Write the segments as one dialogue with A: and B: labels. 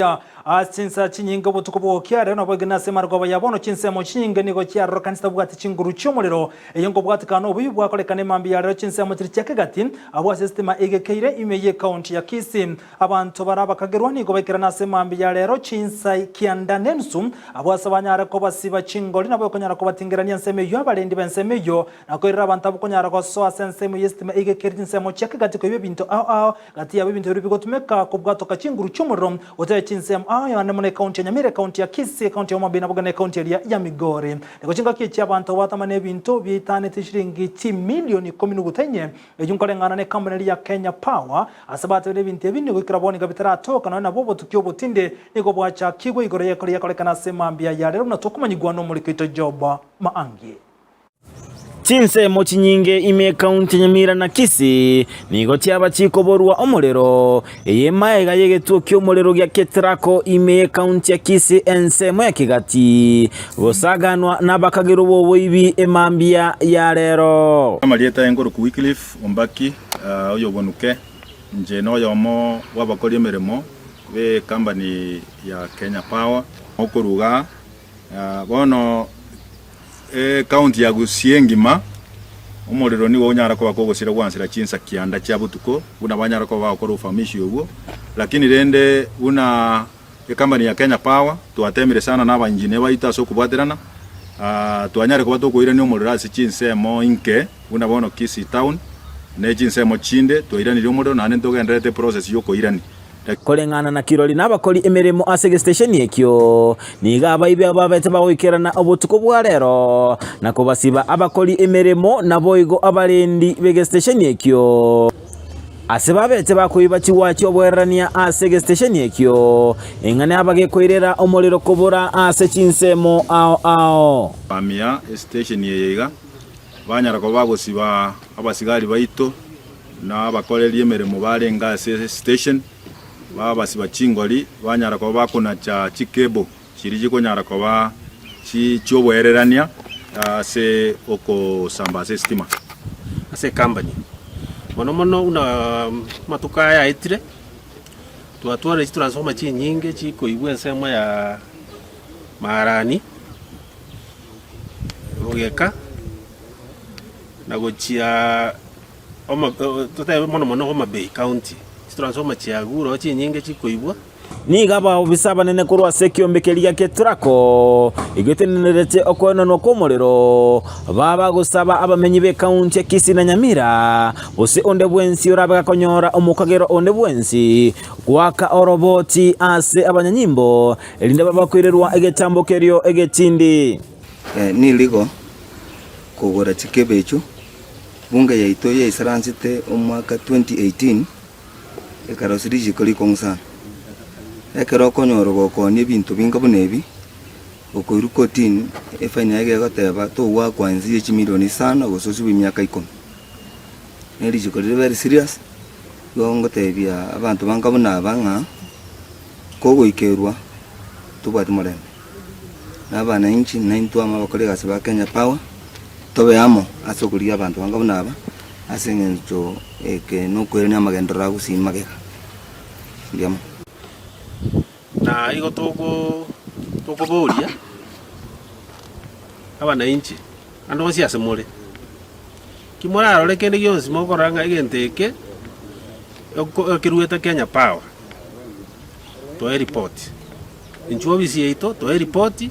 A: Ase chinsa chinyinge obotuko bw'ogokia rero naboigo nase amarogoba ya bono chinsemo chinyinge nigo chiarorokanire chitabwati chinguru chi'omorero. Eyio nkobwatekana noboibi bwakorekana emambia ya rero chinsemo chiria chia Kegati abwo ase esitima egekeire ime y'ecounty ya Kisii. Abanto bare abakagerwa nigo baikerana ase emambia ya rero chinsa kianda nenusu abwo ase banyare kobasiba chingori nabo ekonyara kobatingerania ensemo eyio abarendi b'ensemo eyio na koirera abanto abwo konyara gosoa ase ensemo y'esitima egekeire chinsemo chia Kegati koiba ebinto ao ao Gati yabo ebinto biria bigotumeka kobwatoka chinguru chi'omorero, gotebia chinsemo ao yonde mono ekaunti ya Nyamira, ekaunti ya Kisii, ekaunti ya Homa Bay naboigo na ekaunti eria ya Migori. Nigo chingaki echi abanto batama nebinto biaitanete chiringi chimilioni ikomi nuguta inye, eyio nkoreng'ana ne ekampuni eria ya Kenya Power. Ase batebire ebinto ebi nigo goikera bono iga bitaratoka nonya nabo obotuki obotindi nigo bwachakigwe igoro y'ekori yakorekana ase mambia ya rero buna tokomanyigwa nomoriki oito Job Maangi.
B: Chinsemo chinyinge ime ekaunti ya Nyamira na Kisii nigo chiaba chikoborwa omorero, eye magega y'egetuo ki'omorero gia Ketraco ime y'ekaunti ya Kisii ensemo ya Kigati gosaganwa nabakagerwa b'oboibi emambia ya rero.
C: Amarieta aye nkorokwa Wycliffe Ombaki oyobonuke, inche noyomo bw'abakori emeremo b'ecompany ya Kenya Power. Okoruga bono Ecounty ya Gusii engima, omorero nigo onyara koba kogosira gwansera chinsa kianda chia botuko buna banyara koba bagokora ofahamishi obwo, lakini rende buna ecompany ya Kenya Power twatemire sana na aba engineer baito ase okobwaterana twanyare koba tokoirania omorero ase chinsemo inke buna bono Kisii town ne chinsemo chinde twairanirie omorero naende ntogendererete eprocess yokoirania.
B: Koreng'ana na kirori na abakori emeremo ase egesitesheni ekio, nigo abaibi aba babete bagoikerana obotuko bwa rero, na kobasiba abakori emeremo naboigo abarendi b'egesitesheni ekio. Ase babete bakoiba chigwachi oboererania ase egesitesheni ekio, eng'ana abagekoirera omorero kobora ase chinsemo ao ao.
C: Bamia esitesheni eye iga, banyara koba bagosiba abasigari baito. Na abakoreri emeremo barenge ase station babasiba chingori banyara koba bakonacha chicable chiria chikonyara koba chioboererania ase okosamba ase esitima.
D: Ase ecompany mono mono buna amatuko aya aetire, twatwarire chitransformer chinyinge chikoigwa ensemo ya Marani, Bogeka, na gochia Homa totebe mono mono Homa Bay county, chitransformer chiagure oo chinyinge chikoibwa.
B: Nigo abaofisa abanene korwa ase ekiombe keria gia Ketraco egetenenerete okoenanwa kw'omorero baba gosaba abamenyi b'ekaunti ya Kisii na Nyamira gose onde bwensi orabe gakonyora omokagero onde bwensi goaka oroboti ase abanyanyimbo erinde babakoirerwa egetambo kerio egetindi.
E: Nirigo kogora chikebe echio Bunge yaito yaisaransete omwaka 2018 ekarosia richiko rikong'u sana. Ekero okonyora gokoonia ebinto binga buna ebi, okoirwa kotini, efaini yaye egoteba togoakwa inse ye chimilioni isano gose osibwe emiaka ikomi. Ne richiko rire very serious, igo ngotebia abanto banga buna aba ng'a, kogoikerwa tobwati morembe. Na abananchi naintwe amo abakori egasi ba Kenya Power. Tobe amo ase okorigia abanto banga buna aba, ase engencho eke nokoirania amagenderero a gusii magega. Mbuya mono.
D: Na igo togo tokoboria abanainchi ande bonsi ase more, ki morarore kende gionsi mokorora ng'a egento eke oko ekeruete Kenya Power, toe ripoti. Inchuo ofisi yaito toe ripoti.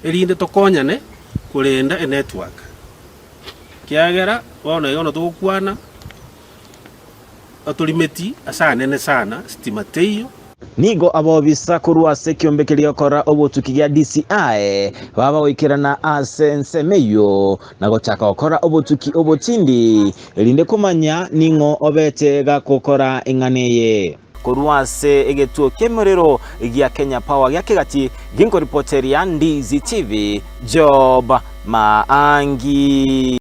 D: Erinde tokonyane korenda enetwork, ekiagera bono iga buna togokwana, torimeti ase anene sana, stima teiyo.
B: Nigo abobisa korwa ase ekiombe keria gokora obotuki gia DCI baba goikerana ase ensemo eyio na gochaka gokora obotuki obotindi erinde komanya ning'o obete gakokora eng'ana eye. Korwa ase egetuo ki'emorero gia Kenya Power gia Kegati, ginkoripoteria Ndizi TV, Job Maangi.